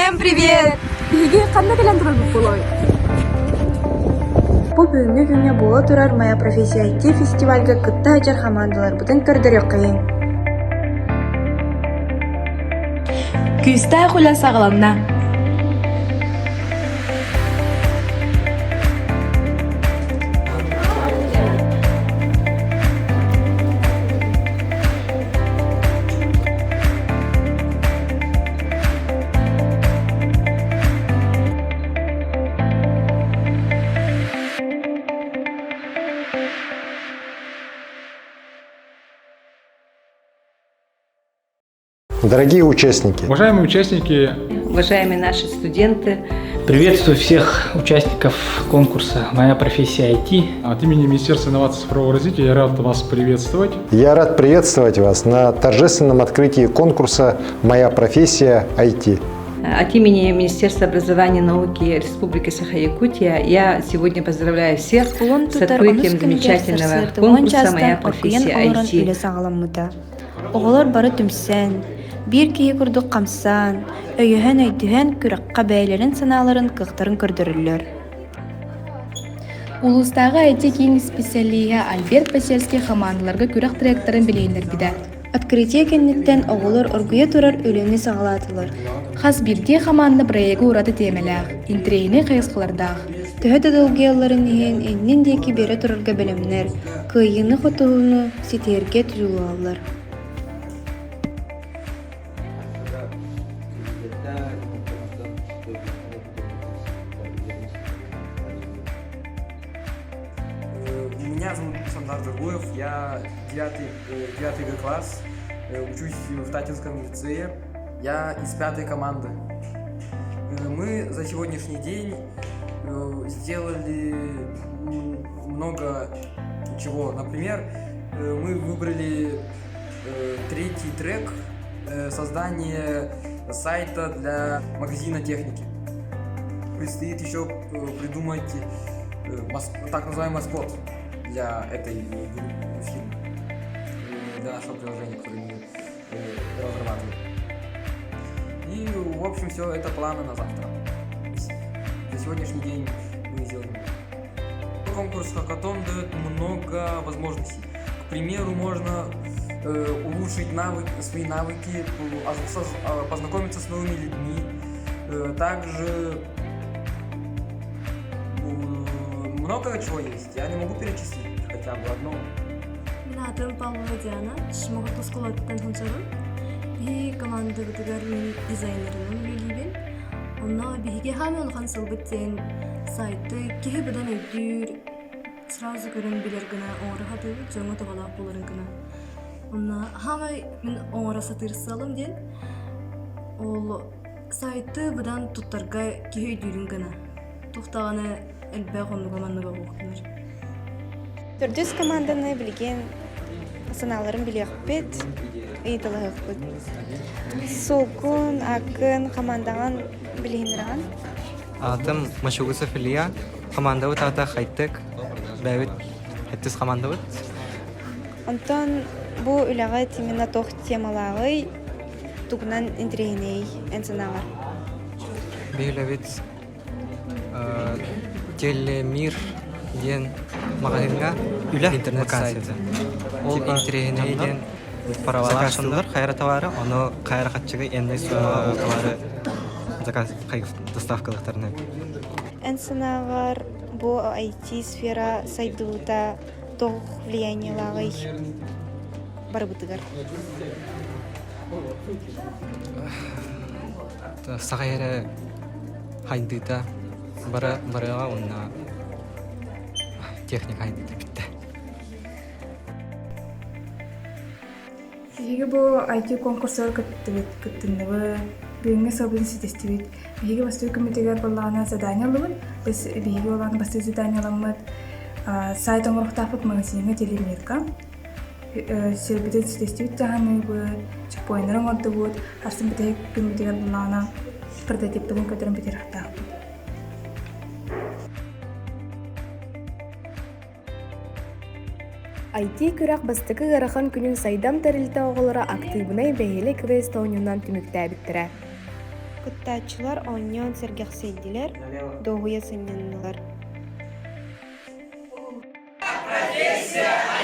Всем привет! Биһиги ханна кэлэн турарбыт буолуой? Бу бүгүҥҥү күҥҥэ буола турар «Моя профессия IT» фестивальга кытта сылдьар хамаандаларбытын көрдөрүөххэйиҥ. Күүстээх үлэ саҕаланна. Дорогие участники! Уважаемые участники! Уважаемые наши студенты! Приветствую всех участников конкурса «Моя профессия IT». От имени Министерства инноваций и цифрового развития я рад вас приветствовать. Я рад приветствовать вас на торжественном открытии конкурса «Моя профессия IT». От имени Министерства образования и науки Республики Саха-Якутия я сегодня поздравляю всех Кулун с тутар онус открытием күнүгэр замечательного сарсыарда уон конкурса «Моя чаастан оргуйан профессия олорон IT». үлэ саҕаламмыта. Оҕолор бары түмсэн, биир киһи курдук хамсаан, өйөһөн-өйдөһөн күрэххэ бэйэлэрин санааларын, кыахтарын көрдөрөллөр. Улуустааҕы IT-киин исписэлииһэ Альберт Посельский хамаандаларга күрэх тректарын билиһиннэрбитэ. Открытие кэнниттэн оҕолор оргуйа турар үлэни саҕалаатылар. Хас биирдии хамаанда бырайыагы ураты тиэмэлээх, интэриэһинэй хайысхалардаах. Төһө да долгуйалларын иһин иннин диэки биэрэ турарга бэлэмнэр, кыайыыны-хотууну ситиһэргэ дьулуһаллар. Меня зовут Сандар Дургуев, я 9, 9 класс, учусь в Татинском лицее, я из пятой команды. Мы за сегодняшний день сделали много чего. Например, мы выбрали третий трек создание сайта для магазина техники. Предстоит еще придумать так называемый маскот для этой фирмы, для нашего приложения, которое мы разрабатываем. И, в общем, все это планы на завтра. За сегодняшний день мы сделали. Конкурс Хакатон дает много возможностей. К примеру, можно э, улучшить навык, свои навыки, познакомиться с новыми людьми. Э, также много чего есть. Я не могу перечислить хотя бы одно. Мин аатым Павлова Диана, Шмоҕото оскуолаттан сылдьабын. Биһиги командабытыгар мин дизайнерынан үлэлиибин. Онно биһиги хаамай улахан сылбыт диэн сайты киһи быдан өйдүүр, сразу көрөн билэр гына оҥоро сатыыбыт, дьоҥҥо туһалаах буоларын гына. Онно хаамай мин оҥоро сатыыр сыалым диэн ол сайты быдан туттарга киһи өйдүүрүн гына. Туох даҕаны элбэх оннуга-манныга буолуохтунар. Төрдүс команданы билигин санааларын билиэхпит, ыйыталаһыахпыт. Суукун, аккын, хамаандаҕын билиһиннэрэҕин? Аатым Мачугусов Илья. Командабыт аата Хайтек. Бэйэбит хэттис командабыт. Онтон бу үлэҕит именно туох темалааҕый, тугунан интэриэһинэй эн санааҕар? Биһи үлэбит Телемир диэн маҕаһыыҥҥа Үлэ интернет сайт. вакансията. Ол интэриэһинэй диэн Правалаах заказтыыллар хайа товары, ону хайа хаччыгы эннэй суммаҕа ол товары заказ доставкалыахтарына. Эн санааҕар бу IT-сфера сайдыыта туох влияниелааҕый барыбытыгар? Саха эрэ хайдыыта бара барыаҕа уонна техника хайдыыта бүттэ. Биһиги бу IT конкурсугар кыттыбыт, кыттынныбыт, бүгүҥҥү сылбытын ситистибит. Биһиги бастакы күммүтүгэр буоллаҕына задание ыллыбыт. Біз биһиги буоллаҕына бастакы задание ыламмыт сайт оҥоруохтаахпыт магазиҥҥа телемирка. Сирбитин ситистибит дьаһаныыбыт, чекпоиннары оҥордубут, арсын бүтэһик күммүтүгэр буоллаҕына прототиппытын көтөрөн бүтэрихтаахпыт. IT күрэх бастакы ыарахан күнүн Сайдам тэрилтэ оҕолоро актыыбынай бэһиэлэй квест оонньуунан түмүктээбиттэрэ. Кыттааччылар оонньоон сэргэхсийдилэр, дуоһуйа сынньаннылар. Профессия!